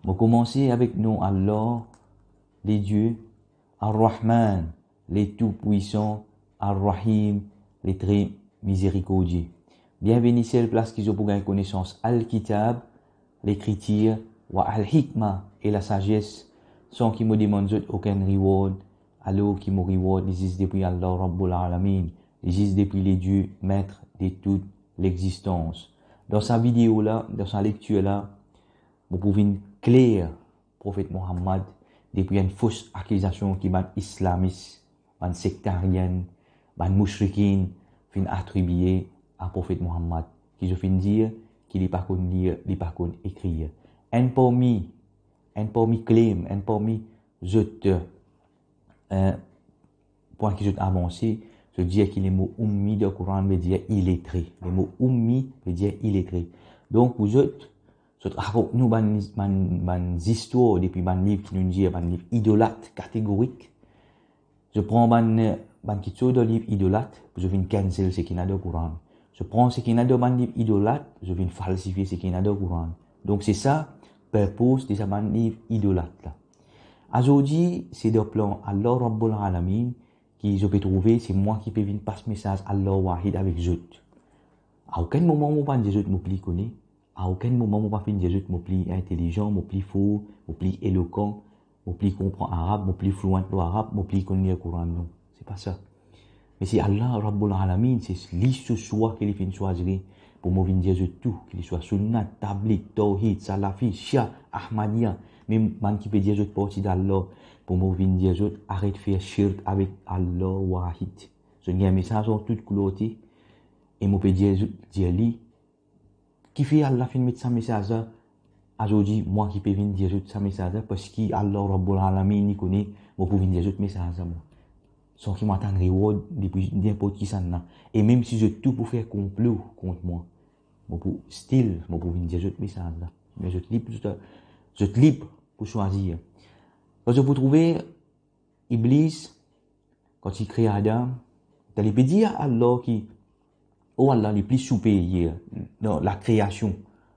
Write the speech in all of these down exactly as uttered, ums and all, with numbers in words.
Mo koumanse avek nom Allah, le Dieu, Ar-Rahman, le Tout-Puissant, Ar-Rahim, le Très Miséricordieux. Bienveni sel plas ki zot pou gagn konesans Al-Kitab, lekritir, wa Al-Hikma, e lasazes, san ki mo demann zot okenn reward, alor ki mo reward li zis depi Allah Rabbul Alamin, li zis depi le Dieu, maître de toute l'existence. Dan sa video la, dan sa lektir la, mo pou vinn kler Profet Muhammad depi enn fos akizasion ki bann islamis, bann sektarien, bann moushrikin finn atribie a Profet Muhammad, ki zot finn dir ki li pa konn lir, li pa konn ekrir. Enn parmi, enn parmi claim, enn parmi zot, eh, pwin ki zot avanse, zot dir ki lemo ummi dan Koran ve dir iletre. Lemo ummi ve dir iletre. Donk, pou zot, zot rakont nou bann, bann, bann zistwar depi bann liv ki nou dir, bann liv idolat kategorik. Zot pran bann, bann kitsoz dan liv idolat, pou zot vinn cancel seki ena dan Koran. Zot pran seki ena dan bann liv idolat, zot vinn falsifie seki ena dan Koran. Donk, se sa, purpose de sa bann liv idolat la. Azordi, se dan plan Allah Rabbul Alamin ki zot pe trouve, se mwa ki pe vinn pas mesaz Allah Wahid avek zot. A okenn moman mo pa dir zot mo pli kone, a okenn moman mo pa finn dir zot mo pli intelizian, mo pli for, mo pli elokan, mo pli konpran arab, mo pli fluent dan arab, mo pli konn lir Koran, non. Se pa sa. Me se Allah Rabbul Alamin, se li so swa ki li finn swazire pou mo vinn dir zot tou, ki li swa Sunnat, Tablig, Tawhid, Salafi, Shia, Ahmadiya, mem bann ki pe dir zot parti d'Allah, pou mo vinn dir zot aret fer shirk avek Allah Wahid. Zot gagn mesaz ar tou koulor, e mo pe dir zot, dir li, kifer Allah finn met sa mesaz la, azordi, mwa ki pe vinn dir zot sa mesaz la, parski Allah Rabbul Alamin, li kone mo pou vinn dir zot mesaz la, mwa. San ki mo atann reward depi ninport kisannla. E mem si zot tou pou fer konplo kont mwa, mo pou still, mo pou vinn dir zot mesaz la. Me zot lib, zot, zot lib pou swazir. Kan zot pou trouve Iblis, kan li kre Adam, li pe dir Allah ki, o Allah, li pli siperir dan lakreasion,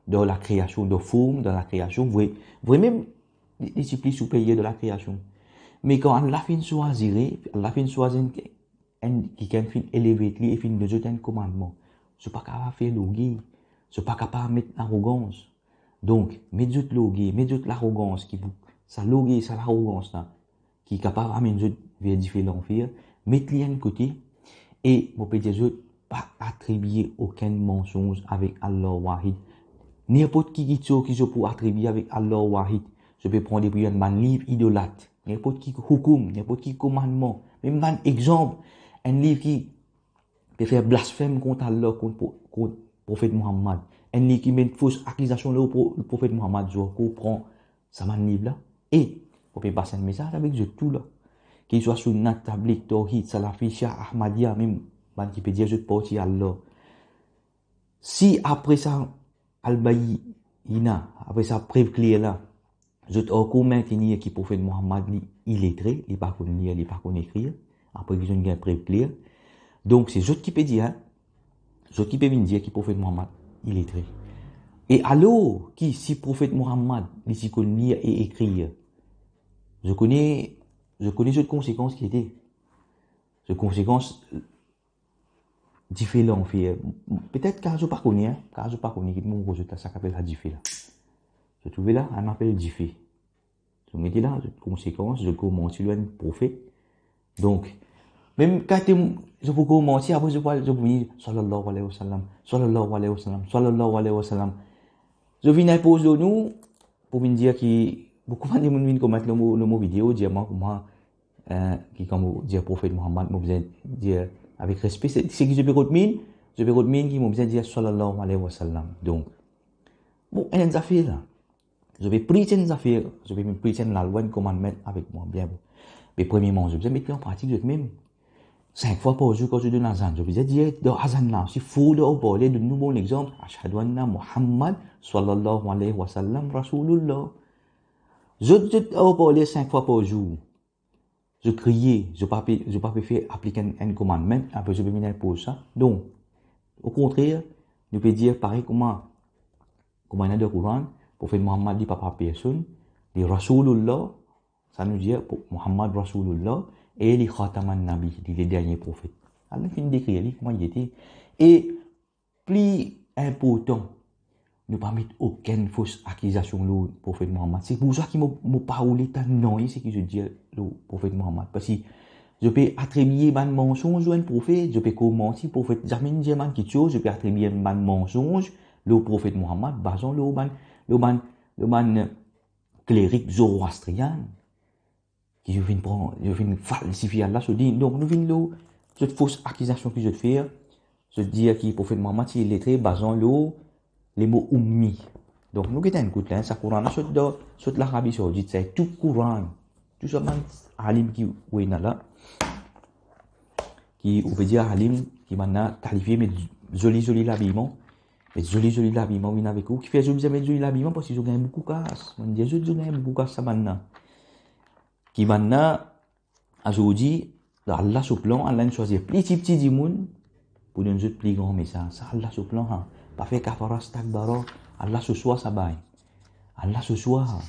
dan lakreasion, dan form, dan lakreasion, vre, vre mem, li, li ti pli siperir dan lakreasion. Me kan Allah finn swazire, Allah finn swazir enn, enn, kikenn finn elev li e finn donn zot enn komannman, zot pa kapav fer lorgey, zot pa kapav met larogans. Donk, met zot lorgey, met zot larogans ki pou, sa lorgey, sa larogans la, ki kapav amenn zot ver dife lanfer, met li enn kote, e mo pe dir zot, pa atribie okenn mansonz avek Allah Wahid. Ninport ki kitsoz ki zot pou atribie avek Allah Wahid, zot pe pran depi enn bann liv idolat. Ninport ki houkoum, ninport ki komannman, mem bann exanp, enn liv ki pe fer blasfem kont Allah, kont pro-, kont Profet Muhammad. Enn liv ki met fos akizasion lor pro-, Profet Muhammad, zot ankor pran sa bann liv la. E mo pe pas enn mesaz avek zot tou la. Ki li swa Sunnat, Tablig, Tawhid, Salafi, Shia, Ahmadiya, mem bann ki pe dir zot parti Allah. Si apre sa Al-Bayyina, apre sa prev kler la, zot ankor mintenir ki Profet Muhammad li iletre, li pa konn lir, li pa konn ekrir, apre ki zot gagn prev kler. Donk, se zot ki pe dir, zot ki pe vinn dir ki Profet Muhammad iletre. E alor ki si Profet Muhammad, li ti konn lir e ekrir, zot kone, zot kone zot konsekans ki ete. Zot konsekans dife lanfer. Petet kar zot pa kone, en, kar zot pa kone, ki mo montre zot la, sa ki apel sa dife la. Zot trouve la, enn apel dife. Zot mete la, zot konsekans, zot komanse lor enn profet. Donk, mem kan zot pou komanse, apre zot pou, zot pou vini, sallallahu alayhi wa sallam, sallallahu alayhi wa sallam, sallallahu alayhi wa sallam. Zot vinn inpoz lor nou, pou vinn dir ki, boukou bann dimoun vinn komant lor mo, lor mo video, dir mwa kouma, eh, ki kan mo dir Profet Muhammad, mo bizin dir avek respe, se, seki zot pe rod minn, zot pe rod minn ki mo bizin dir sallallahu alayhi wa sallam. Donk, bon, enn zafer la. Zot pe preach enn zafer, zot pe preach enn lalwa, enn commandment avek mwa, bien bon. Me premierman, zot bizin met li an pratik zot mem. Sink fwa par zour kan zot donn azan, zot bizin dir dan azan la, si for dan oparler, donn nou bon lexanp, ashhadu anna Muhammad sallallahu alayhi wa sallam rasulullah. Zot, zot oparler sink fwa par zour. Zot kriye, zot pa pe, zot pa pe fer aplik enn, enn commandment, apre zot pe vinn inpoz sa. Donk, okontrer, nou pe dir parey kouma, kouma ena dan Koran, Profet Muhammad li papa personn, li Rasoulullah, sa nou dir, Muhammad Rasoulullah, e li Khataman Nabi, li le dernie profet. Ala finn dekrir li kouma li ete. E pli inportan, nou pa met okenn fos akizasion lor profet Muhammad. Se pou sa ki mo, mo pa oule tann nanye seki zot dir lor profet Muhammad. Parski zot pe atribie bann mansonz lor enn profet, zot pe koz manti, profet zame dir bann kiksoz, zot pe atribie bann mansonz lor profet Muhammad, bazan lor bann, lor bann, lor bann klerik zoroastrian, ki zot finn pran, zot finn falsifie Allah so din. Donk nou vinn lor zot fos akizasion ki zot fer, zot dir ki profet Muhammad ti iletre, bazan lor lemo ummi. Donk nou get enn kout la, sa Koran la sot dan, sot Larabi Saoudit, sa tou Koran, tou sa bann alim ki ou ena la, ki ou pe dir alim, ki bann la kalifie, met zoli zoli labiman, met zoli zoli labiman vinn avek ou. Kifer zot bizin met zoli labiman? Parski zot gagn boukou kas. Mo dir zot, zot gagn boukou kas sa bann la. Ki bann la, azordi, Allah so plan, Allah inn swazir pli tipti dimoun pou donn zot pli gran mesaz. Sa Allah so plan, ha. Pa fer kafara stakbara, Allah so swa sa bay. Allah so swa, ha.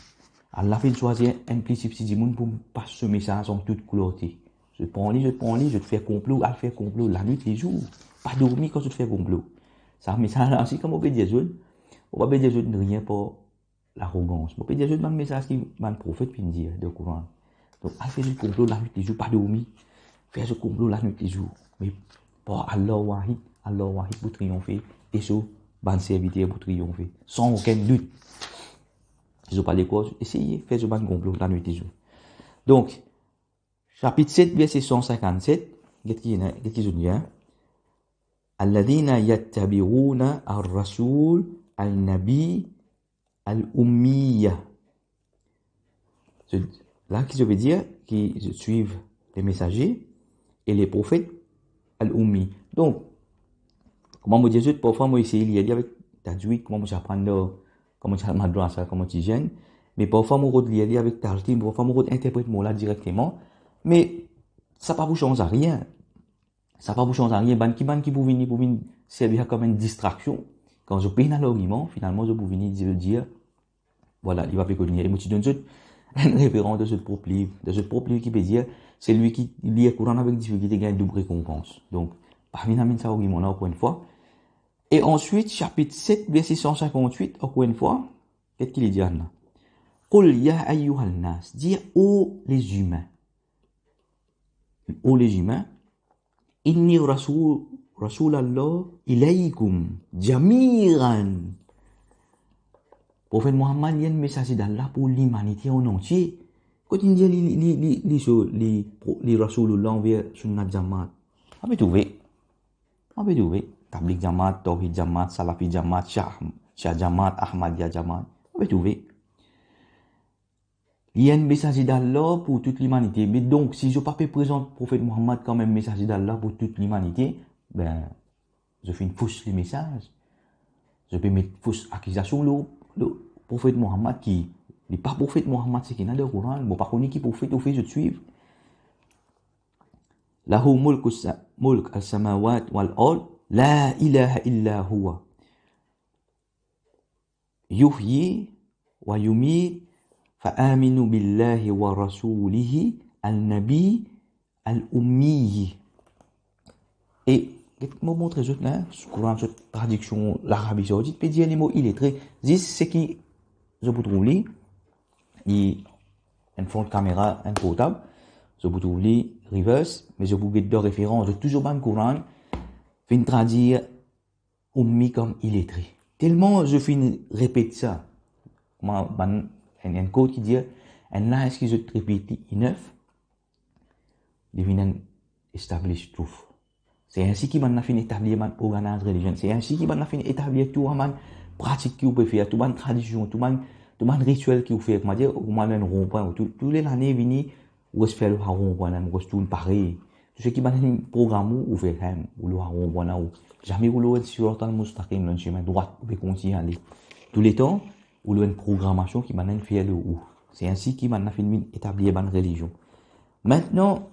Allah finn swazir enn pli tipti dimoun pou pas so mesaz an tout klarte. Zot pran li, zot pran li, zot fer konplo, al fer konplo, lanwit, lezour. Pa dormi kan zot fer konplo. Sa mesaz la osi, kouma mo pe dir zot, mo pa pe dir zot nanye par larogans. Mo pe dir zot bann mesaz ki bann profet finn dir dan Koran. Donk, al fer zot konplo lanwit lezour, pa dormi. Fer zot konplo lanwit lezour. Me par Allah Wahid, Allah Wahid pou triyonfe, e so bann serviter pou triyonfe, san okenn dout. Si zot pa dakor, eseye fer zot bann konplo lanwit lezour. Donk, sapit set, verse san sinkannset, get ki, get ki zot dir, hein? Alladhina yattabi'una ar-rasul an-nabi al-ummiya. Zot, la ki zot pe dir, ki zot swiv le mesaze e le profet al-ummi. Donk, kouma mo dir zot, parfwa mo esey lir li avek tajwid, kouma mo ti aprann dan, kouma ti al madrasa, kouma ti zenn, me parfwa mo rod lir li avek talqin, parfwa mo rod interpret mo la direkteman, me sa pa pou sanz arien. Sa pa pou sanz arien. Bann ki, bann ki pou vini, pou vinn servi sa kom enn distraksion, kan zot pena largiman, finalman zot pou vini dir, dir, vwala, li pa pe konn lir. E mo ti donn zot enn referans dan zot prop liv, dan zot prop liv ki pe dir, selwi ki lir Koran avek difikilte gagn doub rekonpans. Donk, pa vinn amenn sa argiman la, ankor enn fwa. E answit, sapit set, verse san sinkannwit, ankor enn fwa, get ki li dir la. Qul ya ayyuhan nas, dir, o lezimin. O lezimin, inni rasul, rasulallah ilaykum jami'an. Profet Muhammad, li enn mesaze d'Allah pou limanite an antie. Kot li dir li, li, li, li, li, so, li, pro-, li Rasulullah anver Sunnat Jamaat? Pa pe trouve. Pa pe trouve. Tablig Jamaat, Tawhid Jamaat, Salafi Jamaat, Shah, Shah Jamaat, Ahmadiyya Jamaat. Pa pe trouve. Li enn mesaze d'Allah pou tou limanite. Me donk, si zot pa pe prezant Profet Muhammad kom enn mesaze d'Allah pou tou limanite, be, zot finn fos lemesaz. Zot pe met fos akizasion lor, lor Profet Muhammad ki, li pa Profet Muhammad seki ena dan Koran. Mo pa kone ki profet ofer zot swiv. Lahu mulku sa-, mulk as-samawat wal ard, la ilaha illa huwa. Yuhyi wa yumit, fa aminu billahi wa rasulihi an-nabi al-ummi. E get mo montre zot la, Koran, zot tradiksion Larabi Saoudit, pe dir lemo iletre, zis seki zot pou trouv li, li enn front kamera, enn portab, zot pou trouv li reverse, me zot pou get dan referans, zot touzour bann Koran finn tradir ummi kom iletre. Telman zot finn repet sa. Kouma bann, enn, enn kot ki dir, enn laz ki zot repet li enough, li vinn enn established truth. Se ensi ki bann la finn etablir bann organized religion. Se ensi ki bann la finn etablir tou bann pratik ki ou pe fer, tou bann tradision, tou bann, tou bann ritiel ki ou fer. Kouma dir, ou al enn ronpwin, ou tou, tou le lane vini, ou res fer lor sa ronpwin la, ou res tourn parey. Tou seki bann la finn program ou, ou fer sa, ou lor sa ronpwin la, ou zame ou lor enn siratal mustaqim, lor enn semin drwat, ou pe kontign ale. Touletan, ou lor enn programasion ki bann la finn fer lor ou. Se ensi ki bann la finn vinn etablir bann religion. Aster,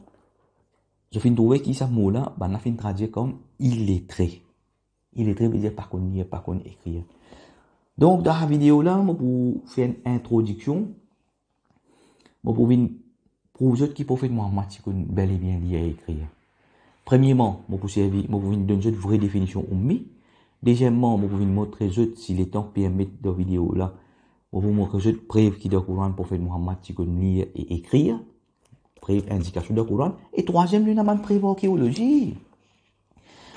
zot finn trouve ki sa mo la, bann la finn tradir kom iletre. Iletre ve dir pa konn lir, pa konn ekrir. Donk, dan sa video la, mo pou fer enn introdiksion Mo pou vinn prouv zot ki Profet Muhammad ti konn bel e bien lir e ekrir. Premierman, mo pou servi, mo pou vinn donn zot vre definision ummi. Dezieman, mo pou vinn montre zot, si letan permet dan video la, mo pou montre zot prev ki dan Koran Profet Muhammad ti konn lir e ekrir, prev, indikasion dan Koran. E trwaziem, nou ena bann prev arkeolozi.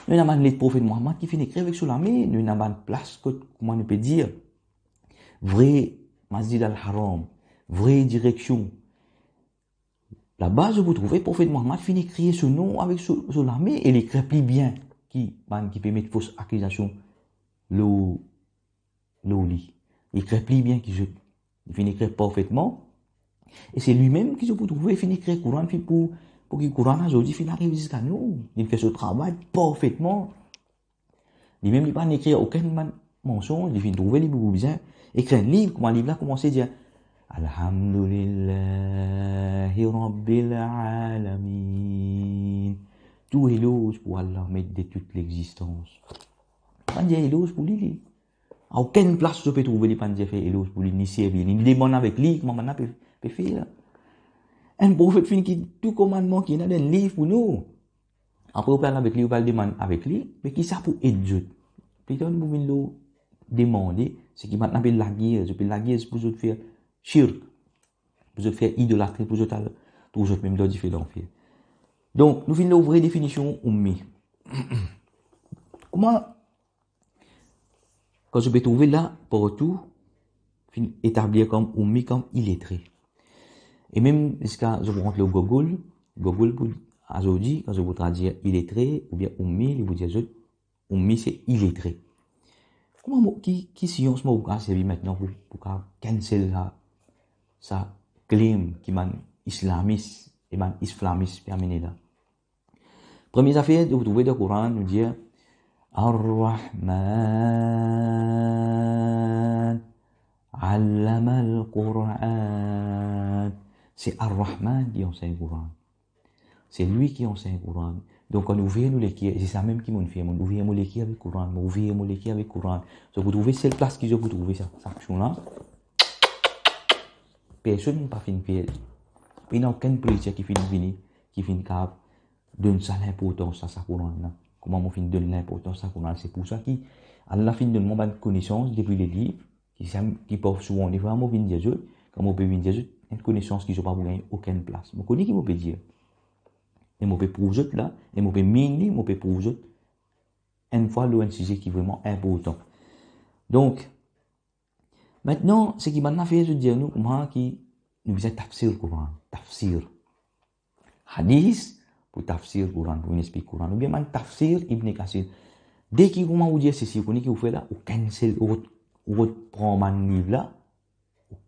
Nou ena bann let Profet Muhammad ki finn ekrir avek so lame, nou ena bann plas kot, kouma nou pe dir, vre Masjid al-Haram, vre direksion. Laba, zot pou trouve Profet Muhammad finn ekrir so nom avek so, so lame, e li ekrir pli bien ki bann ki pe met fos akizasion lor, lor li. Li ekrir pli bien ki zot. Li finn ekrir parfetman. E se limem ki zot pou trouve finn ekrir Koran, finn pou, pou ki Koran azordi finn ariv ziska nou. Li fer so travay parfetman. Limem li pa ekrir okenn bann mansonz, li finn trouve li pou bizin ekrir enn liv, kouma liv la koumanse dir, "Alhamdulillahi Rabbil Alamin." Tou eloz pou Allah, Met de tout lexistans. Pa dir eloz pou li, li. A okenn plas zot pe trouve li pa dir fer eloz pou li, ni servi li, ni demann avek li, kouma bann la pe, pe fer la. Enn profet finn kit tou komannman ki ena dan enn liv pou nou. Apre, ou pe al avek li, ou pe al demann avek li, me ki sa pou ed zot? Plito nou pou vinn lor demande, seki bann la pe lager, zot pe lager pou zot fer shirk, pou zot fer idolatri, pou zot al trouv zot mem dan dife lanfer. Donk, nou finn lor vre definision ummi. Kouma kan zot pe trouve la, partou, finn etablir kom ummi, kom iletre. E mem ziska zot pou rant lor Google, Google pou azordi, kan zot pou tradir iletre oubien ummi, li pou dir zot, ummi se iletre. Kouma mo, ki, ki sians mo pou kav servi aster pou, pou kav cancel sa, sa claim ki bann islamis e bann isflamis pe amene la? Premie zafer, nou trouve dan Koran, nou dir, Ar-Rahman, allamal Quran. Se Ar-Rahman ki ansegn Koran. Se li ki ansegn Koran. Donk, kan nou ouver nou leker, se sa mem ki mo'nn fer, mo'nn ouver mo leker avek Koran, mo ouver mo leker avek Koran. Zot pou trouve sel plas ki zot pou trouve sa, sa aksion la. Personn pa finn fer, pena okenn preacher ki finn vini, ki finn kav donn sa linportans a sa Koran la. Kouma mo finn donn linportans a Koran, se pou sa ki Allah finn donn mwa bann konesans depi leliv, ki sa, ki pa souvan, defwa mo vinn dir zot, kan mo pe vinn dir zot enn konesans ki zot pa pou gagn okenn plas. Mo kone ki mo pe dir. E mo pe prouv zot la, e mo pe min li, mo pe prouv zot enn fwa lor enn size ki vreman inportan. Donk, Mintnan, seki bann la fer, zot dir nou kouma ki nou bizin tafsir Koran, tafsir hadis pou tafsir Koran, pou vinn explik Koran, oubien bann tafsir Ibn Kasir. Deki kouma ou dir sesi, ou kone ki ou fer la, ou cancel, ou rod, ou rod pran bann liv la, ou,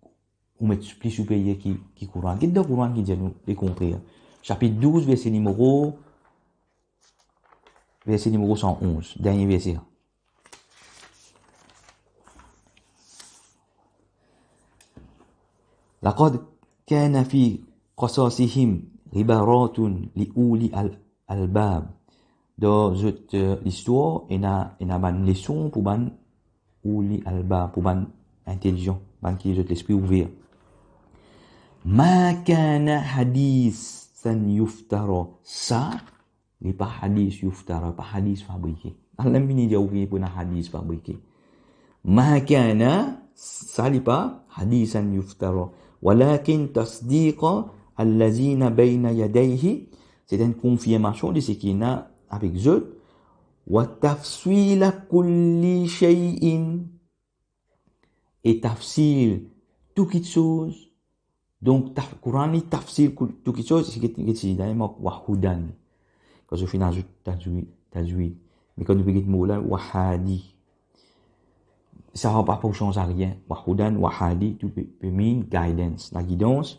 ou met pli siperyer ki, ki Koran. Get dan Koran ki dir nou lekontrer. Sapit douz, verse nimero, verse nimero san onz, dernie verse la. Laqad kana fi qasasihim ibratun li ulil al-, albab. Dan zot, eh, listwar, ena, ena bann leson pou bann ulil albab, pou bann intelizan, bann ki zot lespri ouver. Ma kana hadisan yuftara. Sa, li pa hadis yuftara, pa hadis fabrike. Alam vini dir ou ki pou ena hadis fabrike. Ma kana, sa li pa hadisan yuftara, walakin tasdiqa allazi bayna yadayhi, se enn konfirmasion de seki ena avek zot, wa tafsila kulli shay'in, e tafsir tou kitsoz. Donk, taf-, Koran li tafsir kou-, tou kitsoz, se ki, ki ti dan mark wa hudan. Kan zot finn azout tajwi-, tajwid. Me kan nou pe get mo la, wa hadi. Sa va pa pou sanz arien. Wa hudan, wa hadi, tou pe, pe mean guidance, lagidans.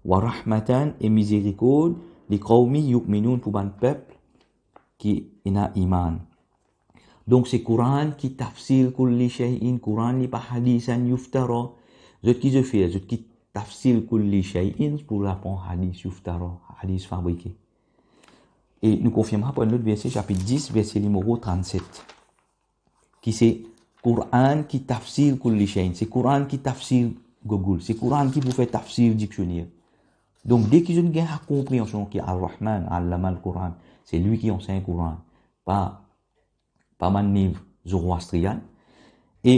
Wa rahmatan, e mizerikord, li qawmi yu'minun, pou bann pep ki ena iman. Donk, se Koran ki tafsir kulli shay'in, Koran li pa hadisan yuftara. Zot ki zot fer, zot ki tafsir kulli shay'in pou la pran hadis yuftara, hadis fabrike. E nou konfirm par enn lot verse, sapit dis, verse nimero trannset. Ki se Koran ki tafsir kulli shay'in. Se Koran ki tafsir Google. Se Koran ki pou fer tafsir diksioner. Donk, deki zot gagn sa konpreansion ki Ar-Rahman allama al-Quran, se li ki ansegn Quran, pa, pa bann liv zoroastrian. E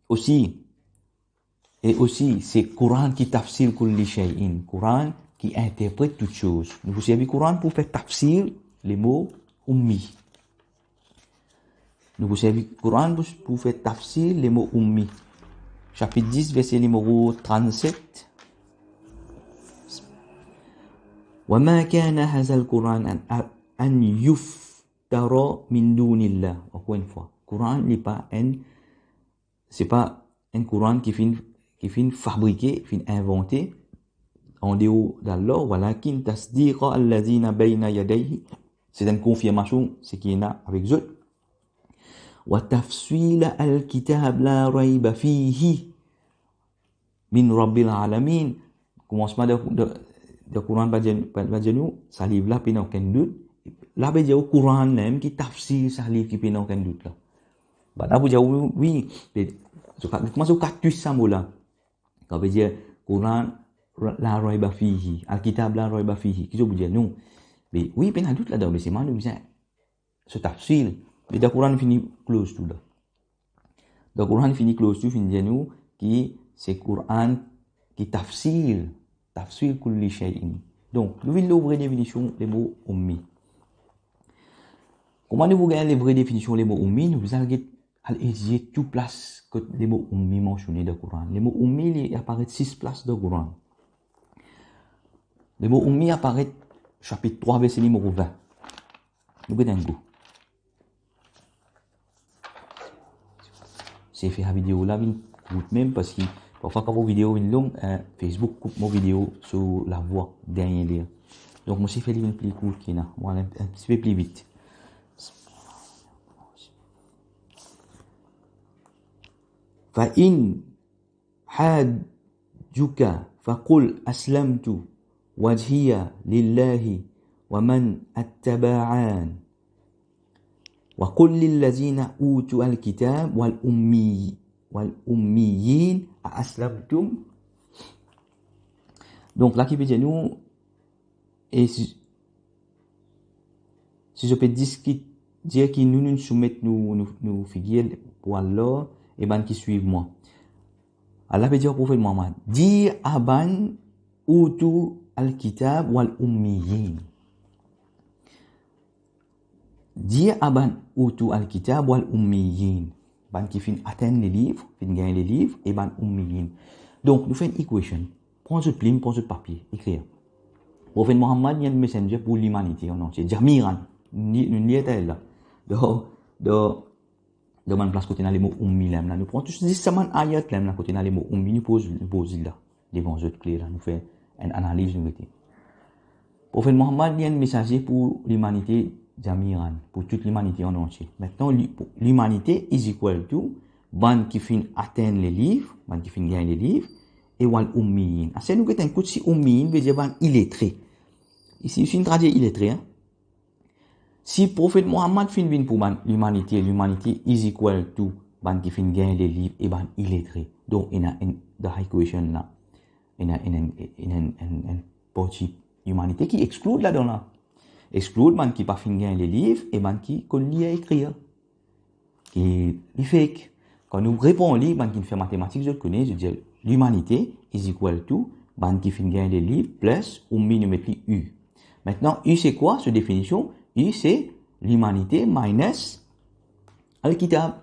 osi, e osi, se Quran ki tafsir kulli shay'in, Quran ki interpret tout soz. Nou pou servi Quran pou fer tafsir lemo ummi. Nou pou servi Quran pou, pou fer tafsir lemo ummi. Sapit dis, verse nimero trannset. Wa ma kana hazal Quran an, an yuftara min dunillah. Ankor enn fwa, Quran li pa enn, se pa enn Quran ki finn, ki finn fabrike, finn invante andeor d'Allah, walakin tasdiqa allazi bayna yadayhi. Se enn konfirmasion seki ena avek zot. Wa tafsila al-kitab la rayba fihi min Rabbil alamin. Koumansman de, de, de Quran pa dir, pa, pa dir nou, sa liv la pena okenn dout. La pe dir ou Quran limem ki tafsir sa liv ki pena okenn dout la. Bann la pou dir ou, wi, pe, so ka, kouman so ka twist sa mo la? Sa ve dir, Quran la rayba fihi, al-kitab la rayba fihi. Ki zot pou dir? Non. Me wi, pena dout ladan, me selman nou bizin so tafsir. Me dan Quran fini close tou la. Dan Quran fini close tou, fini dir nou ki se Quran ki tafsir, tafsir kulli shay'in. Donk, nou vinn lor vre definision lemo ummi. Kouma nou pou gagn le vre definision lemo ummi? Nou bizin al get, al etidiye tou plas kot lemo ummi mansione dan Quran. Lemo ummi, li aparet sis plas dan Quran. Lemo ummi aparet sapit trwa, verse nimero vin. Nou get enn kou. Se fer sa video la vinn kourt mem, parski parfwa kan mo video vinn long, eh, Facebook koup mo video so lavwa dernie ler. Donk, mo ese fer li vinn pli kourt ki la. Mo al enn, enn tipe pli vit. Fa in hajjuka faqul aslamtu wajhiya lillahi wa man ittaba'an. Wa qul lillazina utul kitaba wal ummi, wal ummiyin a aslamtum. Donk, la ki pe dir nou, e si, si zot pe diskit, dir ki nou, nou soumet nou, nou, nou figir pou Allah, e bann ki swiv mwa. Allah pe dir o profet Muhammad, dir a bann utul kitaba wal ummiyin. Dir a bann utul kitaba wal ummiyin. Bann ki finn atenn leliv, finn gagn leliv, e bann ummiyin. Donk, nou fer enn equation. Pran zot plim, pran zot papie, ekrir. Profet Muhammad, li enn messenger pou limanite an antie. Jami'an. Nou, nou lir la. Dan, dan, dan bann plas kot ena lemo ummi la, nou pran tou zis sa bann ayat la, kot ena lemo ummi, nou poz, nou poz li la. Devan zot kler la, nou fer enn analiz, nou mete. Profet Muhammad, li enn mesaze pou limanite jami'an, pou tou limanite an antie. Aster, li, pou limanite is equal to bann ki finn atenn leliv, bann ki finn gagn leliv, e wal ummiyin. Aster, nou get enn kou si ummiyin ve dir bann iletre. Isi, isi, nou tradwir iletre, en. Si Profet Muhammad finn vinn pou bann limanite, limanite is equal to bann ki finn gagn leliv e bann iletre. Donk, ena enn, dan equation la, ena, ena, ena enn, enn, enn parti limanite ki exclude ladan la. Exclude bann ki pa finn gagn leliv e bann ki konn lir ekrir. Ki li fek. Kan nou repran li, bann ki fer matematik, zot kone, zot dir limanite is equal to bann ki finn gagn leliv plus ummi, nou met li u. Aster, u se kwa? So definision, u se limanite minus al-kitab.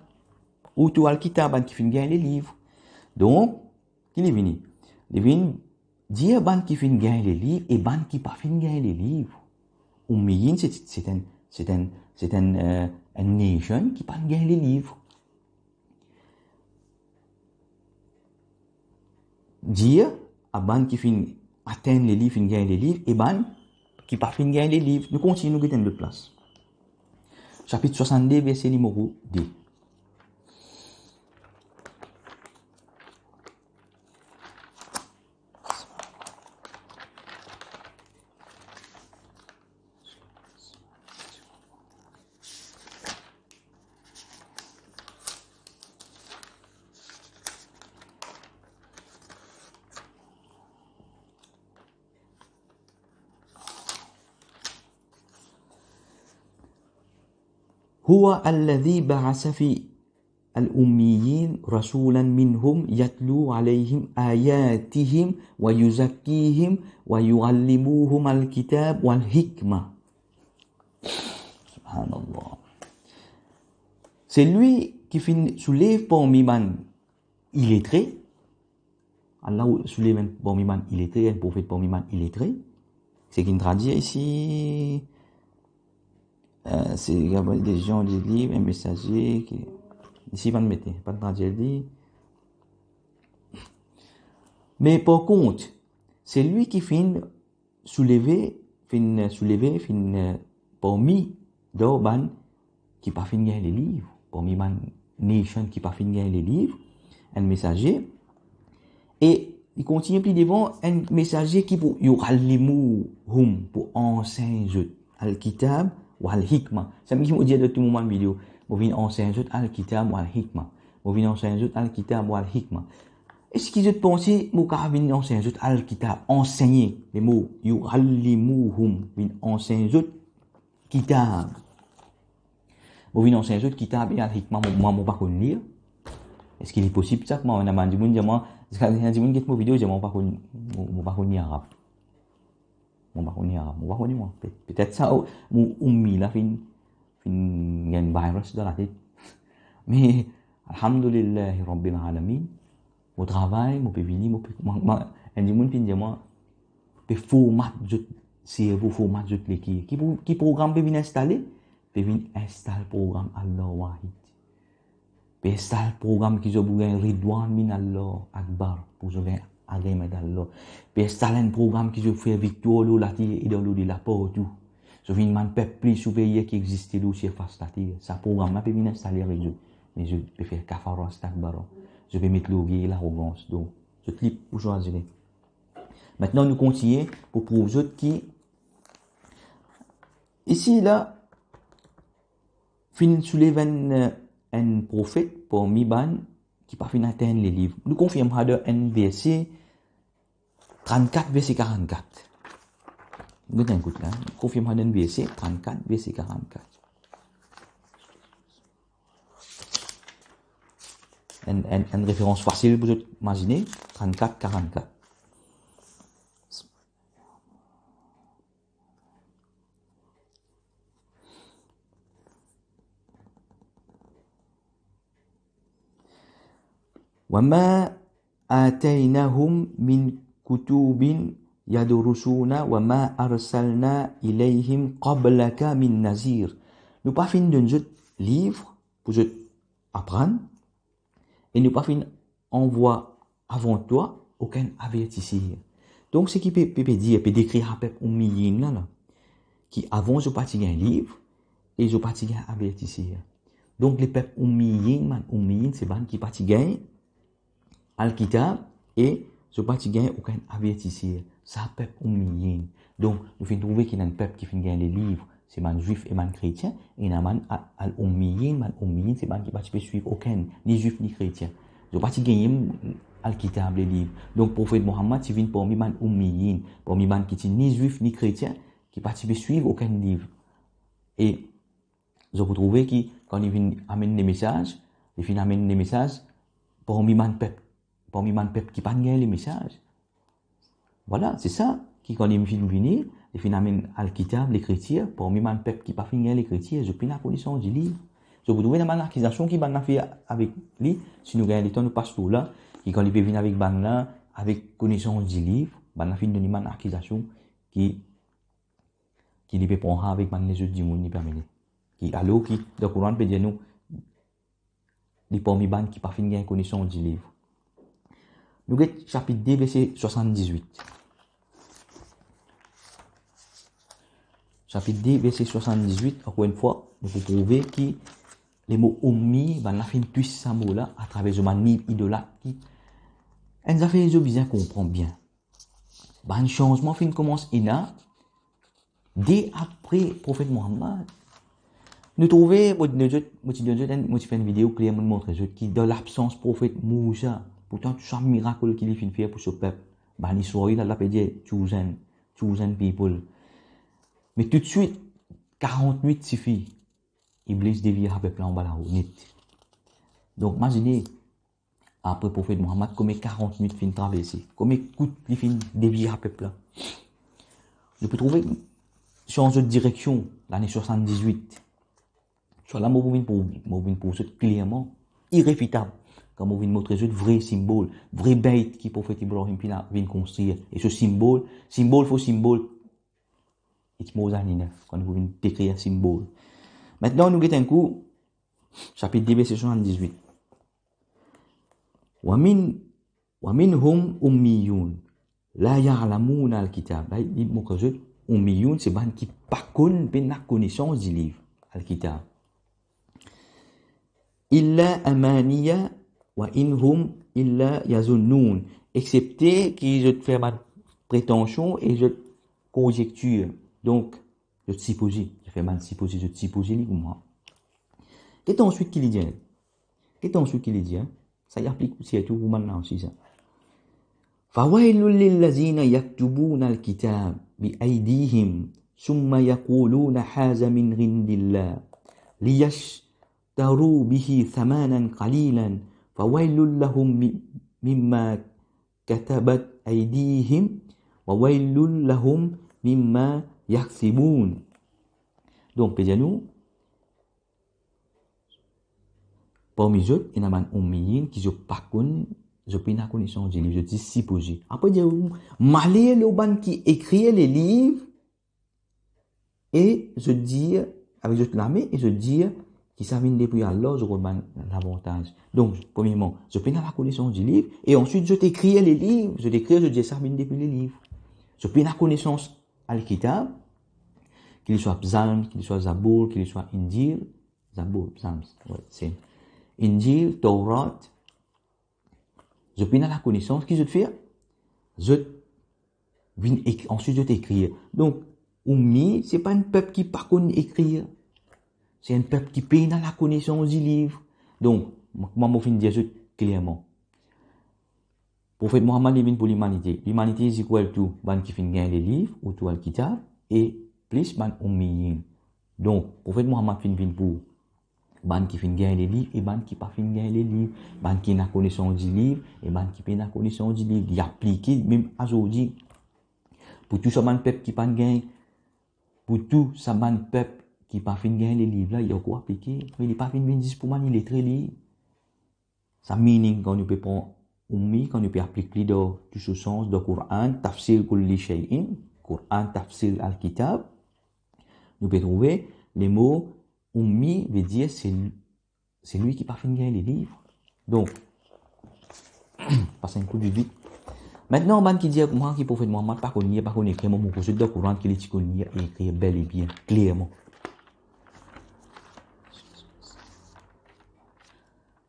Utul kitaba, bann ki finn gagn leliv. Donk, ki li vini? Li vinn dir bann ki finn gagn leliv e bann ki pa finn gagn leliv. Ummiyin, se, se enn, se enn, se enn, eh, enn nation ki pa gagn leliv. Dir a bann ki finn atenn leliv, finn gagn leliv, e bann ki pa finn gagn leliv. Nou kontinie, nou get enn lot plas. Sapit swasann-de, verse nimero de. هو الذي بعث في الأميين رسولا منهم يتلو عليهم آياته ويزكيهم ويعلمهم الكتاب والحكمة. Subhanallah. Se li ki finn soulev parmi bann iletre. Allah soulev enn parmi bann iletre, enn profet parmi bann iletre. Seki finn tradwir isi, euh, c'est des gens, des livres, un messager qui, isi pa finn mete, pa finn tradwir li. Me par kont, se li ki finn souleve, finn souleve, finn, euh, parmi dan bann ki pa finn gagn leliv, parmi bann nation ki pa finn gagn leliv, enn mesaze, e li kontigne pli devan, enn mesaze ki pou yuallimuhum, pou ansegn zot, al-kitab wal-hikma. Samem ki mo dir dan tou mo bann video, mo vinn ansegn zot al-kitab wal-hikma. Mo vinn ansegn zot al-kitab wal-hikma. Eski zot panse mo kapav vinn ansegn zot al-kitab, ansegne, lemo yuallimuhum, vinn ansegn zot kitab? Mo vinn ansegn zot kitab e al-hikma, mo, mwa, mo pa konn lir. Eski li posib sa? Mwa, ena bann dimoun dir mwa, ena dimoun get mo video, dir mwa, mo pa konn, mo, mo pa konn lir arab. Mo pa konn lir arab, mo pa konn lir mwa. Pe-, petet sa, oh, mo oummi la finn, finn gagn virus dan latet. Me, alhamdulillahi Rabbil Alamin, mo travay, mo pe vini, mo pe, mo, mo, enn dimoun finn dir mwa, pe format zot servo, format zot lekir. Ki pro-, ki program pe vinn instale? Pe vinn instal program Allah Wahid. Pe instal program ki zot pou gagn Ridwan min Allah Akbar, pou zot gagn agreement Allah. Pe instal enn program ki zot fer viktwar lor later e dan lodela partou. Zot vinn bann pep pli siperir ki existe lor sirfas later. Sa program la pe vinn instale avek zot. Me zot pe fer kafara astakbara. Zot pe met lorgey e larogans. Donk, zot lib pou swazir. Aster nou kontigne pou prouv zot ki isi la, finn soulev enn, enn profet parmi bann ki pa finn atenn leliv. Nou konfirm sa dan enn verse trannkat, verse karannkat. Nou get enn kout la, nou konfirm sa dan enn verse trannkat, verse karannkat. Enn, enn, enn referans fasil pou zot mazine, trannkat, karannkat. وما آتيناهم من كتب يدرسونها وما أرسلنا إليهم قبلك من نذير. Nou pa finn donn zot liv pou zot aprann, e nou pa finn anvwa avan twa okenn avertiser. Donk, seki pe, pe, pe dir, pe dekrir sa pep oumiyin la, la, ki avan zot pa ti gagn liv, e zot pa ti gagn avertiser. Donk, lepep oumiyin, bann oumiyin, se bann ki pa ti gagn Alkitab, e zot pa ti gagn okenn avertiser. Sa pep oumiyin. Donk, nou finn trouve ki ena enn pep ki finn gagn leliv, se bann Zwif e bann kretien, e ena bann a-, al-oumiyin, bann oumiyin, se bann ki pa ti pe swiv okenn, ni Zwif, ni kretien. Zot pa ti gagn Alkitab, leliv. Donk, Profet Mohammad ti vinn parmi bann oumiyin, parmi bann ki ti ni Zwif, ni kretien, ki pa ti pe swiv okenn liv. E zot pou trouve ki, kan li vinn amenn lemesaz, li finn amenn lemesaz parmi bann pep, parmi bann pep ki pa gagn lemesaz. Vwala, se sa, ki kan li finn vini, li finn amenn Alkitab, Lekritir, parmi bann pep ki pa finn gagn Lekritir, zot pena konesans diliv. Zot pou trouve ena bann akizasion ki bann la fer avek li, si nou gagn letan nou pas lor la, ki kan li pe vinn avek bann la, avek konesans diliv, bann la finn donn li bann akizasion ki ki li pe pran avek bann lezot dimoun li pe amenn. Ki, alor ki, dan Koran pe dir nou, li parmi bann ki pa finn gagn konesans diliv. Nou get sapit de, verse swasanndizwit. Sapit de, verse swasanndizwit, ankor enn fwa, nou pou trouve ki lemo oummi, bann la finn twis sa mo la, atraver zot bann liv idolat ki, enn zafer zot bizin konpran bien. Bann sanzman finn koumans ena de apre Profet Mohammad. Nou trouve, mo ti donn zot, mo ti donn zot enn, mo ti fer enn video kler, mo montre zot ki dan labsans Profet Mousa, pourtan tou sa mirak ki li finn fer pou so pep, Bani Israil, Allah pe dir chosen, chosen people. Me toutswit, karant nwit sifi. Iblis devir sa pep la anba lao net. Donk, mazine, apre Profet Muhammad, komie karant nwit finn traverse, komie kout li finn devir sa pep la. Nou pe trouve sanz zot direksion, lane swasann-diz-wit. Sa la mo pou vinn prouv, mo vinn prouv zot klerman, irefitab, kan mo vinn montre zot vre sinbol, vre beit ki Profet Ibrahim finn, vinn konstrir. E so sinbol, sinbol for sinbol, it's more than enough, kan nou pou vinn dekrir sinbol. Aster nou get enn kou, sapit de, verse swasann-diz-wit. Wa min, wa minhum ummiyun, la ya'lamunal kitab. La, li montre zot, ummiyun, se bann ki pa konn, pena konesans diliv, al kitab. Illa amaniya wa in hum illa yazunnun. Exsepte ki zot fer bann pretansion e zot konjektir. Donk, zot sipoze, zot fer bann sipoze, zot sipoze li kouma. Get answit ki li dir. Get answit ki li dir. Sa li aplik sirtou pou bann la osi sa. Fawailul lillazina yaktubunal kitab bi aidihim, summa yaquluna haza min indillah, liyashtaru bihi thamanan qalilan, fawailul lahum mi-, mimma katabat aidihim, wa wailul lahum mimma yaksibun. Donk, pe dir nou, parmi zot, ena bann ummiyin ki zot pa konn, zot pena konesans diliv, zot zis sipoze. Apre dir, maler lor bann ki ekrir leliv, e zot dir, avek zot lame, e zot dir ki sa vinn depi Allah, zot rod bann lavantaz. Donk, premierman, zot pena lakonesans diliv, e answit zot ekrir leliv, zot ekrir, zot dir sa vinn depi leliv. Zot pena konesans Alkitab, ki li swa Psalm, ki li swa Zabour, ki li swa Injil, Zabour, Psalms, we, same. Injil, Torat, zot pena lakonesans, ki zot fer? Zot vinn ek-, answit zot ekrir. Donk, ummi, se pa enn pep ki pa konn ekrir. Se enn pep ki pena lakonesans diliv. Donk, mo, mo finn dir zot klerman. Profet Muhammad, li vinn pou limanite. Limanite is equal to bann ki finn gagn leliv, outou Alkitab, e plis bann ummiyin. Donk, Profet Muhammad finn vinn pou bann ki finn gagn leliv e bann ki pa finn gagn leliv, bann ki ena konesans diliv e bann ki pena konesans diliv. Li aplike mem azordi. Pou tou sa bann pep ki pa gagn, pou tou sa bann pep ki pa finn gagn leliv la, li ankor aplike, me li pa finn vinn zis pou bann iletre li. Sa meaning, kan nou pe pran ummi, kan nou pe aplik li dan tou so sans, dan Quran, tafsir kulli shay'in, Quran, tafsir al-kitab, nou pe trouve lemo ummi ve dir se, selwi ki pa finn gagn leliv. Donk, pas enn kou vit. Aster, bann ki dir kouma ki Profet Muhammad pa konn lir, pa konn ekrir, mo prouv zot dan Quran ki li ti konn lir e ekrir bel e bien, klerman.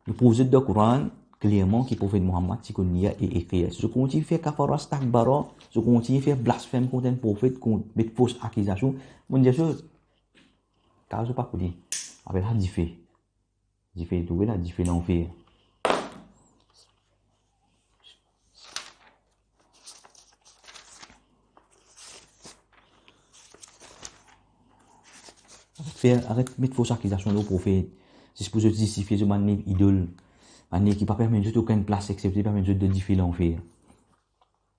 Li prouv zot dan Quran klerman ki Profet Muhammad ti konn lir e ekrir. Si zot kontign fer kafara stakbara, si zot kontign fer blasfem kont enn profet, kont, met fos akizasion, mo dir zot, kar zot pa pou li, apel sa dife. Dife, trouve la, dife lanfer. Aret fer, aret met fos akizasion lor profet, zis pou zot zistifie zot bann liv idol, bann liv ki pa permet zot okenn plas, exsepte permet zot dan dife lanfer.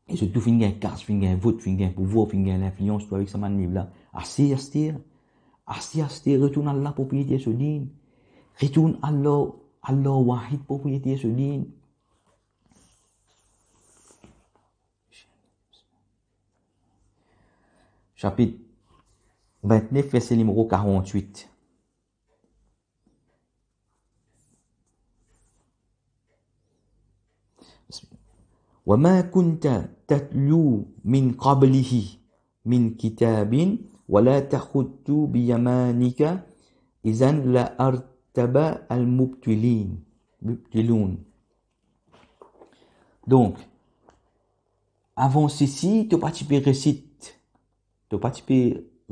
E zot tou finn gagn kas, finn gagn vot, finn gagn pouvwar, finn gagn linflians, tou avek sa bann liv la. Ase, aster, ase, aster, retourn al lapropriete so din. Retourn al lor, al lor wahid propriete so din. Sapit vintnef, verse nimero karant-wit. Wa ma kunta tatlu min qablihi min kitabin wa la takhutu bi yaminika izan lartabal mubtilin, mubtilun. Donk, avan sesi, to pa ti pe resit, to pa ti pe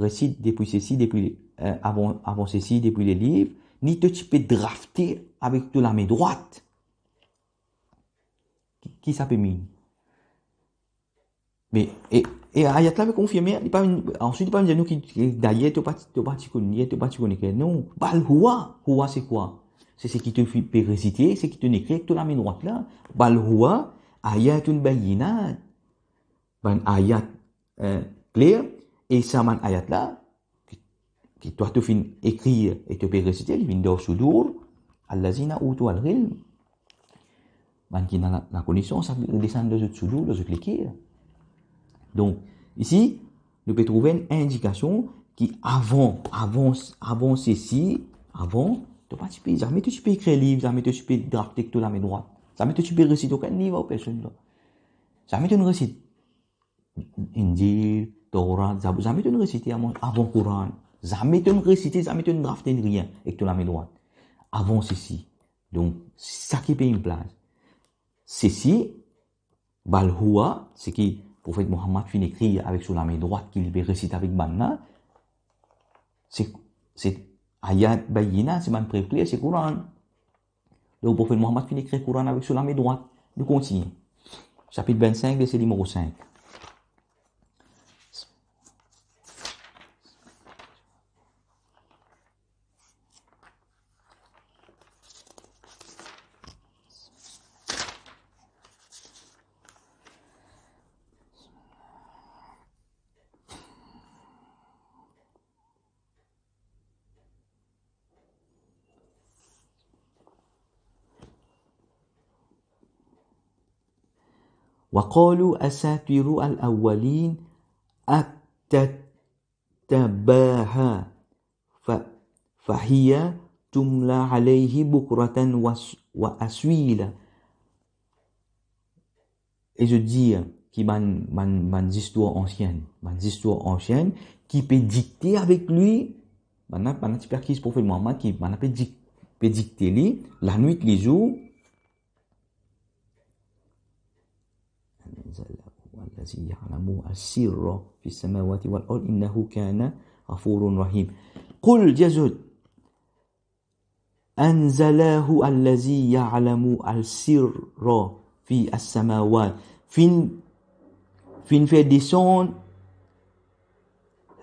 resit depi sesi, depi, eh, avan, avan sesi, depi leliv, ni to ti pe drafte avek to lame drwat. Ki, ki sa pe mean? Me, e, E ayat la pe konfirme, li pa vinn, answit li pa vinn dir nou ki, ki, dayer to pa, to pa ti konn lir, to pa ti konn ekrir. Non, bal huwa, huwa se kwa? Se seki to fi-, pe resite, seki to ekrir ek to lame drwat la. Bal huwa ayatun bayyinat. Bann ayat, eh, kler, e sa bann ayat la, ki, ki twa to finn ekrir e to pe resite, li vinn dan sudur allazina utul ilm. Bann ki ena la, lakonesans, sa desann dan zot sudur, dan zot leker. Donk, isi, nou pe trouve enn indikasion ki avan, avan, avan sesi, avan, to pa ti pe, zame to ti pe ekrir liv, zame to ti pe drafte ek to lame drwat, zame to ti pe resite okenn liv ar personn la. Zame to resit Injil, Torat, Zabour, zame to resite avan, avan Koran. Zame to resite, zame to drafte enn rien ek to lame drwat. Avan sesi. Donk, sa ki pe enn plas. Sesi, bal huwa, seki Profet Muhammad finn ekrir avek so lame drwat ki li pe resite avek bann la, se, se ayat bayyinat, se bann prev kler, se Koran. Donk, Profet Muhammad finn ekrir Koran avek so lame drwat. Nou kontigne. Sapit vinn-sink, verse nimero sink. وقالوا أساطير الأولين اكتتبها ف-، فهي تملى عليه بكرة وأص-، وأصيلا. E zot dir ki bann, bann, bann zistwar ansien, bann zistwar ansien ki pe dikte avek li, bann la, bann la ti pe akiz Profet Muhammad ki bann la pe dik-, pe dikte li, lanwit, lezour. أنزله الذي يعلم السر في السماوات والأرض إنه كان غفورا رحيما. قل, dir zot, أنزله الذي يعلم السر في السماوات. Finn, finn fer desann,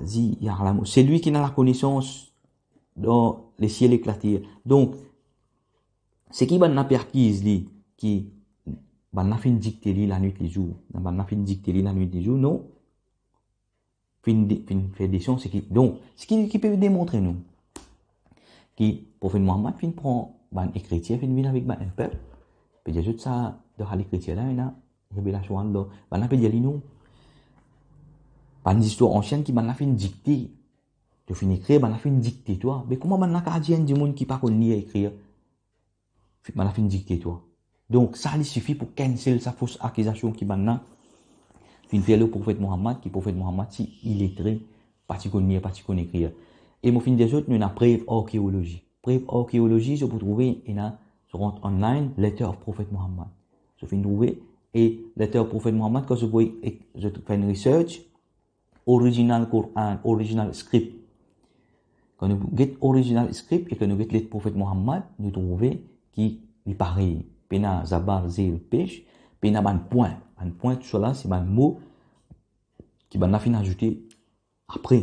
الذي يعلم, selwi ki ena lakonesans dan lesiel ek later. Donk, seki bann la pe akiz li ki bann la finn dikte li lanwit lezour, bann la finn dikte li lanwit lezour, non. Finn di-, finn fer desann, seki, donk, seki ki pe demontre nou ki Profet Muhammad finn pran bann ekritir, finn vinn avek bann, enn pep, pe dir zot sa, dan sa lekritir la, ena revelasion Allah. Bann la pe dir li non. Bann zistwar ansien ki bann la finn dikte. To finn ekrir, bann la finn dikte twa. Me kouma bann la kapav dir enn dimoun ki pa konn lir ekrir, bann la finn dikte twa? Donk, sa li sifi pou cancel sa fos akizasion ki bann la finn fer lor Profet Muhammad, ki Profet Muhammad ti iletre, pa ti konn lir, pa ti konn ekrir. E mo finn dir zot, nou ena prev arkeolozi. Prev arkeolozi, zot pou trouve, ena, zot rant online, Letter of Prophet Muhammad. Zot finn trouve, e Letter of Prophet Muhammad, kan zot voy, e zot fer enn research, original Quran, original script. Kan nou get original script e kan nou get let Profet Muhammad, nou trouve ki li parey. Pena zabar, zel, pesh, pena bann pwin. Bann pwin, tousala, se bann mo ki bann la finn azoute apre.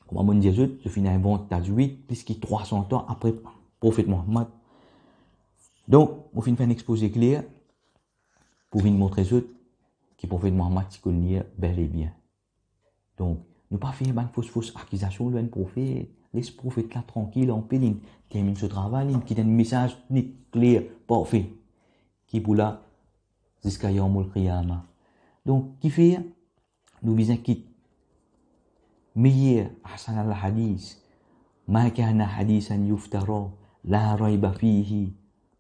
Kouma mo'nn dir zot, zot finn invant Tajwid plis ki trwa san an apre Profet Muhammad. Donk, mo finn fer enn expoze kler pou vinn montre zot ki Profet Muhammad ti konn lir bel e bien. Donk, nou pa fer bann fos, fos akizasion lor enn profet. Les profet la trankil, anpe li terminn so travay, li kit enn mesaz net, kler, parfe, ki pou la ziska Yawmul Qiyama. Donk, kifer nou bizin kit meyer ahsanal hadis, ma kana hadisan yuftara, la rayba fihi,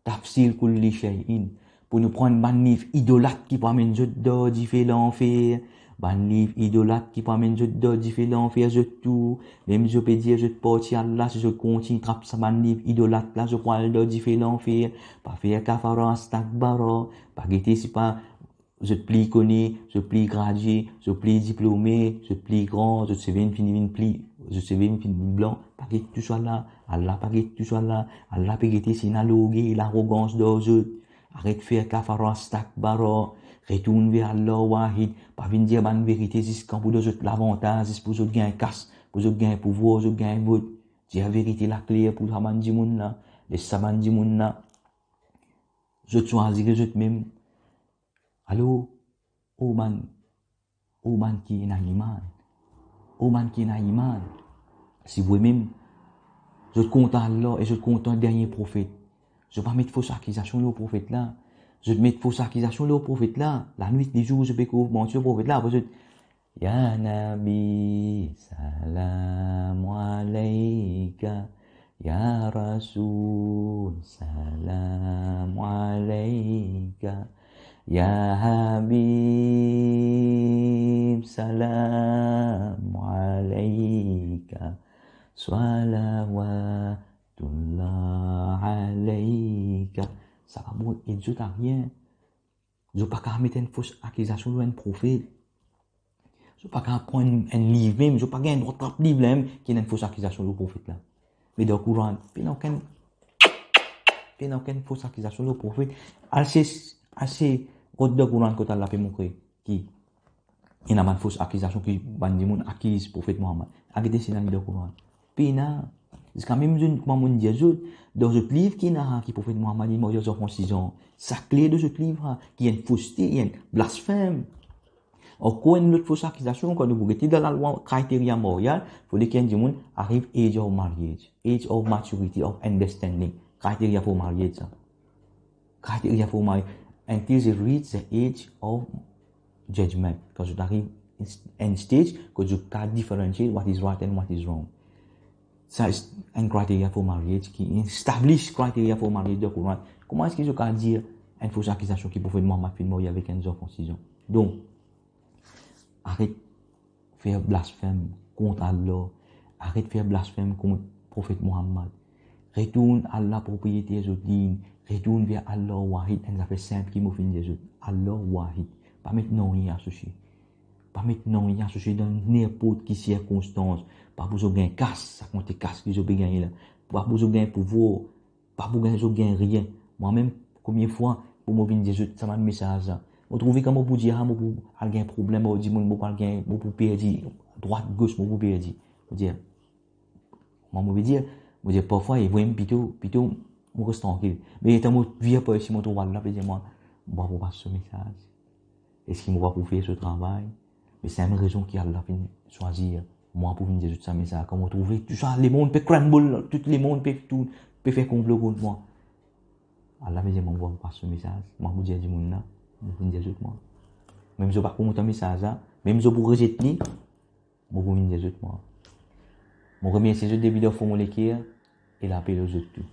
tafsil kulli shay'in, pou nou pran bann liv idolat ki pou amenn zot dan dife lanfer, bann liv idolat ki pou amenn zot dan dife lanfer zot tou, mem zot pe dir zot parti Allah, si zot kontign trap sa bann liv idolat la, zot pou al dan dife lanfer, pa fer kafara astakbara, pa gete si pa zot pli kone, zot pli gradie, zot pli diplome, zot pli gran, zot seve finn vinn pli, zot seve finn vinn blan, pa get tousala, Allah pa get tousala, Allah pe gete si ena lorgey, larogans dan zot. Aret fer kafara astakbara, Retourn ver Allah Wahid, pa vinn dir bann verite zis kan pou dan zot lavantaz, zis pou zot gagn kas, pou zot gagn pouvwar, zot gagn vot. Dir verite la kler pou sa bann dimoun la, les sa bann dimoun la zot swazir zot mem. Alor, o bann, o bann ki ena iman, o bann ki ena iman, si vremem zot kontan Allah e zot kontan dernie profet, zot pa met fos akizasion lor profet la. Zot met fos akizasion lor profet la, lanwit, lezour, zot pe koz manti lor profet la. Apre zot, ya Nabi, salam alayka. Ya Rasoul, salam alayka. Ya Habib, salam alayka. Salawatullah alayka. Sa pa pou ed zot arien. Zot pa kapav met enn fos akizasion lor enn profet. Zot pa kapav pran enn, enn liv mem, zot pa gagn drwa trap liv la mem ki ena enn fos akizasion lor profet la. Me dan Koran, pena okenn, pena okenn fos akizasion lor profet. Al sers, al sers kot dan Koran kot Allah pe montre ki ena bann fos akizasion ki bann dimoun akiz profet Mohammad. Al gete si ena li dan Koran. Pena. Ziska mem zot, kouma mo'nn dir zot, dan zot liv ki ena ki profet Mohammad inn marye ar zanfan sizan. Sa kler dan zot liv la, ki enn foste, enn blasfem. Ankor enn lot fos akizasion, kan nou pou gete dan lalwa kriteria maryaz, fode ki enn dimoun ariv age of marriage, age of maturity, of understanding. Kriteria for marriage sa. Criteria for marriage, until they reach the age of judgment. Kan zot ariv enn stage kot zot kapav differentiate what is right and what is wrong. Sa enn criteria for marriage ki establish criteria for marriage dan Koran. Kouma eski zot kapav dir enn fos akizasion ki profet Mohammad finn marye avek enn zanfan sizan? Donk, aret fer blasfem kont Allah, aret fer blasfem kont profet Mohammad. Retourn al lapropriete zot dinn, retourn ver Allah Wahid, enn zafer sinp ki mo finn dir zot. Allah Wahid. Pa met nanye asosie. Pa met nanye asosie dan ninport ki sirkonstans. Pa pou zot gagn kas, sa konte kas ki zot pe gagne la. Pa pou zot gagn pouvwar, pa pou gagn zot gagn rien. Mwa mem, komie fwa pou mo vinn dir zot sa bann mesaz la, mo trouve kan mo pou dir, ah, mo pou al gagn problem, mo dimoun, mo pou al gagn, mo pou perdi, drwat, gos, mo pou perdi. Mo dir, mwa mo pe dir, mo dir, parfwa, e vremem pito, pito mo res trankil. Me letan mo vir par isi, mo trouv Allah pe dir mwa, mo pa pou pas so mesaz. Eski mo pa pou fer so travay? Me sa enn rezon ki Allah finn swazir mwa pou vinn dir zot sa mesaz. Kan mo trouve tou sa, lemond pe crumble, tou lemond pe tou, pe fer konplo kont mwa. Allah pe dir mwa, mo pa pou pas so mesaz. Mwa pou dir dimoun la, mo finn dir zot mwa. Mem zot pa kontan mesaz la, mem zot pou rezet li, mo pou vinn dir zot mwa. Mo remersie zot depi dan fon mo leker e lape lor zot tou.